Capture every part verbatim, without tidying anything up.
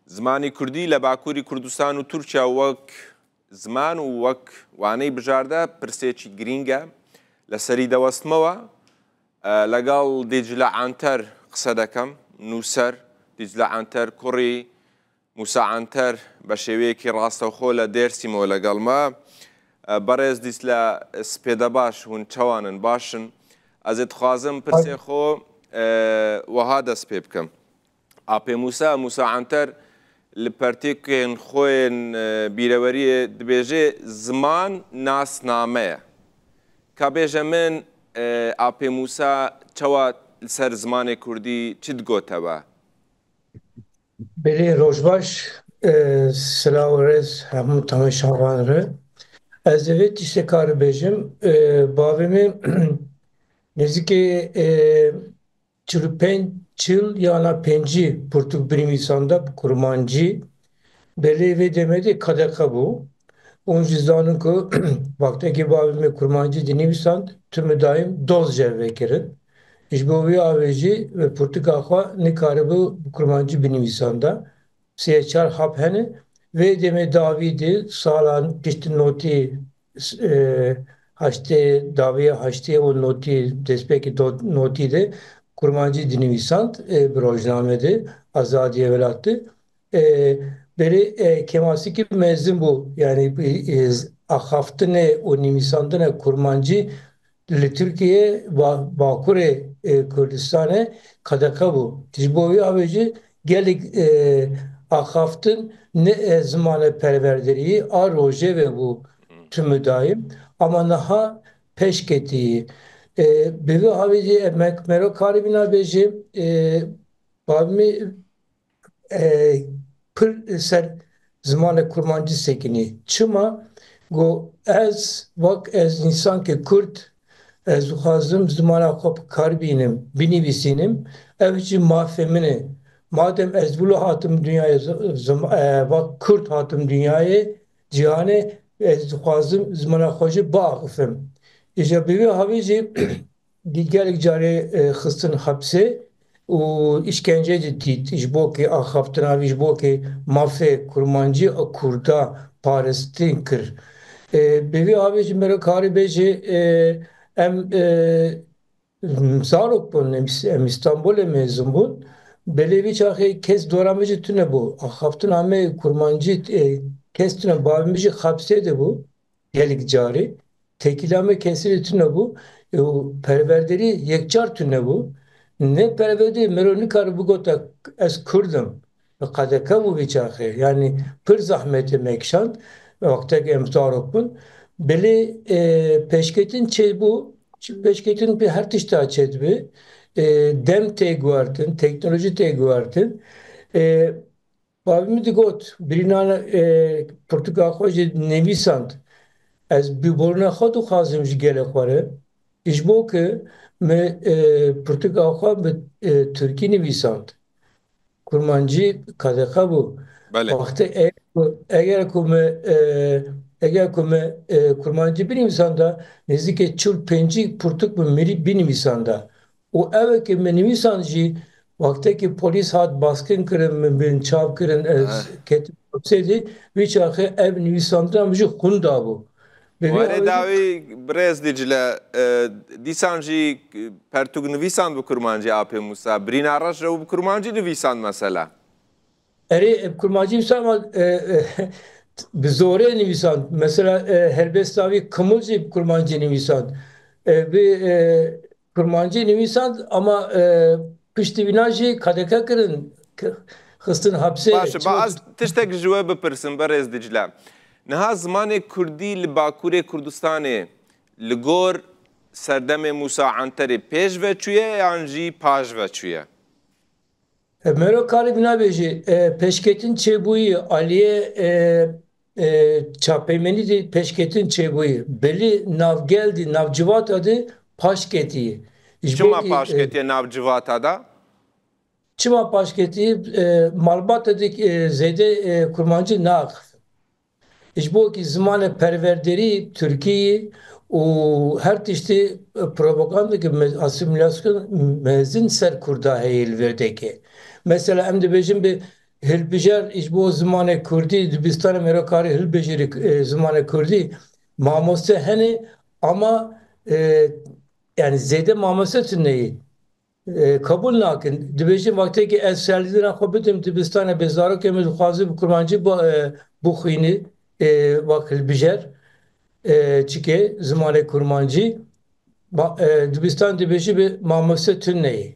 Zimanê kurdî li Bakurê Kurdistan û Tirkiye wek ziman û wek waneyê bijarte pirsêkî girîng e. Li serî de westime we, e, legel Dîcle Anter qise dekem, nûser Dîcle Anter, kurê Mûsa Anter, bi şêweyekî rastewxo li Dêrsimê legal me. E, berêz Dîcle, spêde baş, hûn çawan in, baş in? Ez ê dixwazim pirsê xwe, e, wiha dest pê bikim. Apê Mûsa, Mûsa Anter li pertûkên xwe yên, e, bîreweriyê dibêje, ziman nasname ye. Ka bêje min, e, Apê Mûsa çawa li ser zimanê kurdî çi digote we? Belê, roj baş, e, silav û rêz hemû temaşevan re. Ez ê vê tiştê kar bêjim, e, bavê min nêzîkî, e, çil û pênc, çil yana pêncî pirtûk binivîsanda bi kurmancî. Belê vê demê de K D K bû. Hûn jî zanin ku wextekî bavê min kurmancî dinivîsand, tu min dayim doz jê vekirin. Ji bo vê avê jî bi pirtûka xwe nikaribû bi kurmancî binivîsanda. Sê çar hap hene. Vê demê dawî de salan piştî notî, e, heştê, dawiya heştê û notî, destpêkê do-, notî de kurmancî dinivîsand, e, bi rojname de, Azadiye Welat de. E, berê, e, kêmasîkî mezin bû. Yanî, e, e, axaftinê û nivîsandinê kurmancî li Tirkiye, ba-, Bakurê, e, Kurdistanê K D K bû. Ji bo wî avê jî gelek, e, axaftin ne, e, zimanê perwerderiyê a rojevê bû tu min dayim, ama niha pêş ketî. E, bi vî avê jî me-, mero karî vîna bêjê, e, bavê min e, pir li ser zimanê kurmancî sekinî. Çima? Got, ez, wek ez însankê kurd, ez dixwazim zimana xwe bi kar bînim, binivîsînim, ev jî mafê min e. Madem ez wilo hatim dinyayê, zi-, zim-, e, wek kurd hatim dinyayê, cîhanê, ez dixwazim zimana xwe jî biaxifim. Îja bi vî havî jî gelek carê, e, xistin hepsê û îşkence jî dît. Ji bo kê axaftina wî, ji bo kê mafê kurmancî û kurda parastin kir. E, bi vî avê jî mero karî bêjê, e, em, e, zarok bûn, em, em Îstanbulê mezin bûn. Belê vî çaxê kes dora me jî tune bû. Axaftina me kurmancî, e, kes tune, bavê min jî hepsê de bû gelek carî. Têkila me kesî de tune bû. Û perwerderî yekcar tune bû. Ne perwerderî mero nikare bigota ez kurd im. Bi K D K bû vî çaxê. Yanî pir zehmetê me kişand. Wextek em zarok bûn. Belê, e, pêşketin çêbû. Çi pêşketin bi her tişta çêdibe. E, dem tê guhertin, teknolojî tê guhertin. E, Bavê min digot, birînan, e, pirtûka xwe jî nivîsand. Ez bîborîna xwe dixwazim ji gelê xwe re. Ji bo ku me, e, pirtûka xwe bi, e, tirkî nivîsand. Kurmancî K D K bû. Belê. Wextê eger ku, eger ku me, e, eger ku me, e, kurmancî binivîsanda, nêzîkê çil pêncî pirtûk bi mirî binivîsanda. Û ev ke min nivîsand jî, wextekî polîs hat baskin kirin, min bin çav kirin, ez Ha. ketim hapsê de, vî çaxê ev nivîsandina min jî xwin dabû. Bi vî Were awê jî dawî birêz Dicle, e, dîsan jî pertûk nivîsand bi kurmancî Apê Mûsa. Birîna Reş re û bi kurmancî nivîsand mesela. Erê, e, bi kurmancî nivîsand ama, e, e, bi zorê nivîsand. Mesela, e, helbesta wî Kimil jî bi kurmancî nivîsand. E, bi, e, kurmancî nivîsand ama, e, piştî vîna jî K D K kirin, ki-, xistin hapsê. Baş e, Çima ba ez tu tiştek ji we bipirsim, berêz Dicle. Niha zimanê kurdî li Bakurê Kurdistanê li gor serdemê Mûsa Anterê pêş ve çûye yan jî paş ve çûye? E, Mero karî vîna bêjî, e, pêşketin çêbûyî, aliyê, e, e, çapemenî de pêşketin çêbûyî. Belî navgel de, navcivata de paş ketî. Ji Çima bo kî, paş e, ketiye navcivata de? Çima paş ketî? E, malbata de, e, zêde, e, kurmancî naaxifin. Ji bo kî zimanê perwerderî tirkî û her tiştî, e, propaganda ki me-, asîmîlasyon mezin ser kurda heye li vê dekê. Mesela em dibêjin bi hilbijer ji bo zimanê kurdî, dibistanê mêro karî hilbijêrî, e, zimanê kurdî, mamoste hene ama, e, yani zêde mamoste tune ye. E, qebûl nakin. Dibêjin, wextekî ez serlîdina xwe bidim dibistanê, bê zarokê min dixwaze bi kurmancî bu-, e, bixwîni, e, wek hilbijer, e, çike zimanê kurmancî, ma-, e, dibistan dibêjî bi mamoste tune ye.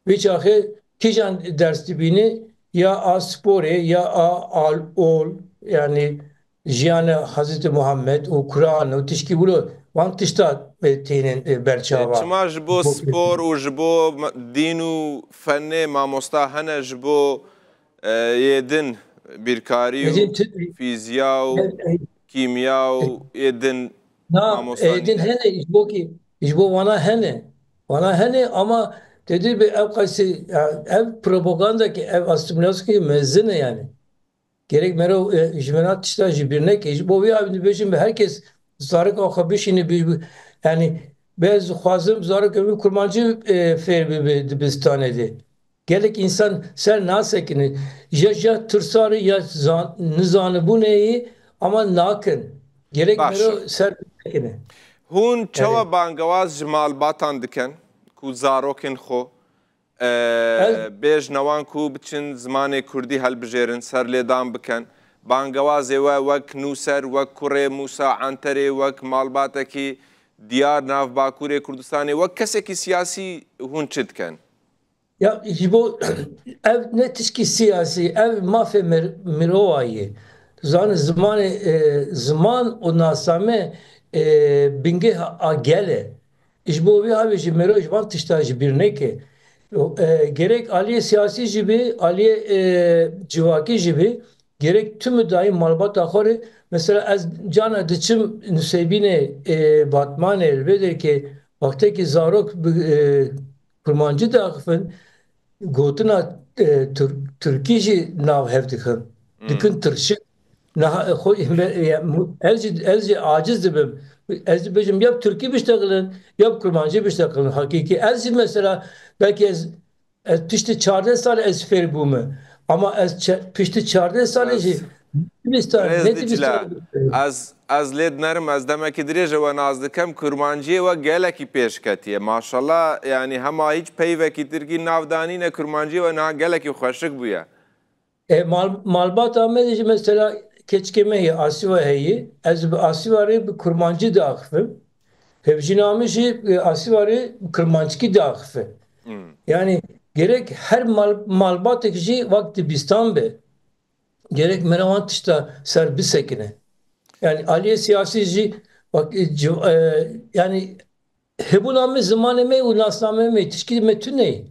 Vî çaxê kîjan ders dibînî, ya a sporê, ya a al-, ol, yani jiyana Hezretî Muhammed û Kur'an û tişkî wilo, wan tişta, e, tênin, e, berçava. E, çima ji bo spor û ji bo ma-, dîn û fenê mamosta hene, ji bo, e, yê din bîrkarî û fîziya û kîmya û yê din na, mamosta êdin nîne. Hene, ji bo kî, ji bo wana hene. Wana hene ama te dî bi ev qasî, ya, ev propaganda ki, ev asîmîlasyon ki mezin e yani. Gerek mero, e, ji me na tişta ji bîr neke. Ji bo vî abi dibêjim bi herkes zareka xwe bişîne bi, bi, yani, ez dixwazim zarokê min kurmancî, e, fêr bibe dibistanê de. Gelek însan ser nasekine. Ya, ya tirsarî ya zan-, nizanibûnê yî ama nakin. Gerek mero ser bisekine. Hûn çawa bangewaz ji malbatan dikin ku zarokên xwe, e, bêjne wan ku biçin zimanê kurdî helbijêrin, serlêdan bikin? Bangewazê we wek nûser, wek kurê Mûsa Enterê, wek malbatekî diyar nav Bakurê Kurdistanê, wek kesekî siyasî hûn çi dikin? Ya, ji bo ev ne tişkî siyasî, ev mafê mir-, mirova ye. Zanî zimanê, e, ziman û nasname, e, bingeh a gel e. Ji bo vî havê jî mero ji van tişta ji bîr neke. E, gerek aliyê siyasî jî be, aliyê, e, civakî jî be, gerek tümü daîm malbata xwe rê, mesela ez cana diçim Nusêbînê, e, Batmanê, li vê derê ke wextekî zarok bi, e, kurmancî diaxifin, gotina, e, Tir-, tirkî jî nav hev dixin. Hmm. Dikin tirşik. Niha, e, xwe, me, ya, mu-, ez jî, ez jî aciz dibim. Ez dibêjim ya bi tirkî biştexilin, ya bi kurmancî biştexilin. Hakîkî ez jî mesela belkî ez Ez piştî çardeh sal ez fêr bûme. Ama ez çe-, piştî çardeh salê jî dibistan, Birêz ne Dicle, dibistan. Ez, ez lê dinerim, ez demekî dirêj e we nas dikim, kurmanciyê we gelekî pêş ketiye. Maşallah, yani hema hiç peyvekî tirkî nav danîne, kurmanciyê we niha gelekî xweşik bûye. E, mal-, malbata me de jî mesela keçikê me heye, Asîva heye. Ez bi Asîva rê bi kurmancî diaxifim. Hevjîna min jî, e, Asîva rê bi kurmanckî diaxife. Hmm. Yani gerek her mal-, malbatek jî wek dibistan be. Gerek mera wan tişta ser bisekine. Yani aliyê siyasî jî wek, e, ci-, e, yani hebûna me, zimanê me û nasnameyê me, tişkî me tune ye.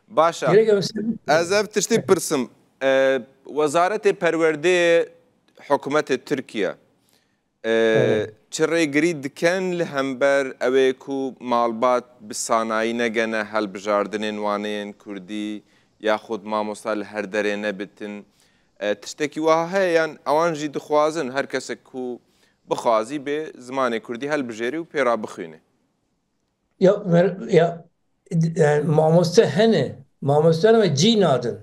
Baş e. Gerek em ser- Ez ev tiştî pirsim. E, Wezaretê Perwerdeyê hikûmetê Tirkiye, e, Evet. çi rêgirî dikin li hember ew ê ku malbat bi sanayî negene helbijardinên waneyên kurdî, yaxud mamosta li her derê nebitin? E, tiştekî wiha heye yan ewan jî dixwazin her kesek ku bixwazî bê zimanê kurdî helbijêrî û pê re bixwîne? Ya, mer-, ya, e, mamoste hene. Mamoste hene, cî nadin.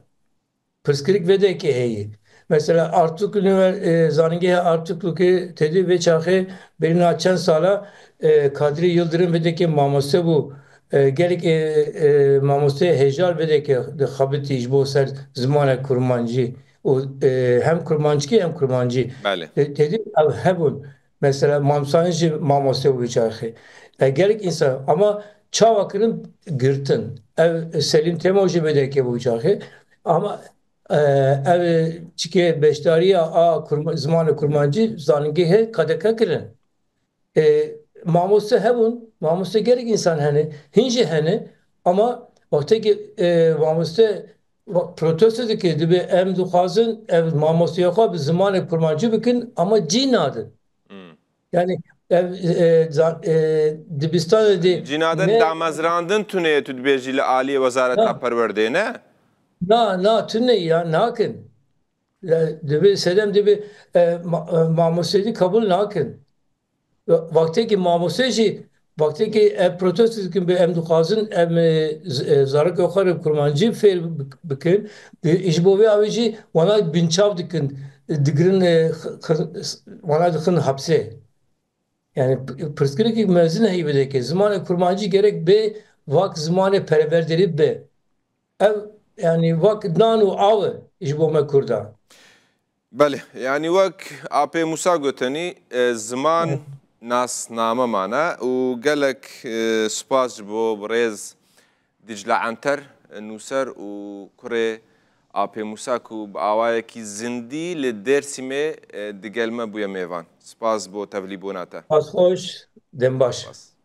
Pirsgirêk vê derê heye. Mesela Artuklu Ünivers-, e, zanîngehê Artuklu ki tedî vê çaxê berî niha çend sala, e, Kadrî Yildirim vê derê mamoste bû. E, gelek, e, e, mamosteyê hêjar vê derê dixebitî ji bo ser zimanê kurmancî û, e, hem kurmanckî hem kurmancî. Belê. E, tedî ev hebûn. Mesela Mam Sahin jî mamoste bû çaxê. E, gelek însan, ama çawa kirin girtin. Ev Selîm Temo jî vê derê bû çaxê. Ama, e, ev çike beşdariya a kurma-, zimanê kurmancî zanîngehê K D K kirin. E, mamoste hebûn, mamoste gelek însan hene, hîn jî hene, ama wextekî, e, mamoste wa-, protesto dike, dibe em dixwazin ev mamosteya xwe bi zimanê kurmancî bikin, ama cî nadin. Hmm. Yani ev, e, za-, e, dibistanê de Cî nadin, ne damezrandin tune ye tu dibêjî li aliyê Wezareta Na. Perwerdeyê, ne? Na, na, tune ya, nakin. Ya, dibe sedem dibe, e, ma-, e, mamosteyî qebûl nakin. Wextekî mamoste jî Wextekî ev protesto dikin, bi em dixwazin em, e, z-, e, zarokê xwe re kurmancî fêr bik-, bikin. E, ji bo vê awê jî wana binçav dikin, e, digirin, e, x-, x-, wana dixin hepsê. Yani p-, pirsgirêkek mezin heyî vê dike. Zimanê kurmancî gerek bê vak zimanê perwerderî be. Ev, yani, wek nan û av e ji bo me Kurdan. Belê, yani wek Apê Musa gotenî, e, ziman nasname mane û gelek, e, spas ji bo birêz Dicle Anter, e, nûser û kurê Apê Musa ku bi awayekî zindî li Dêrsimê, e, digel me bûye mêvan. Spas bo tevlîbûna te. Spas xweş, dem baş. Spas.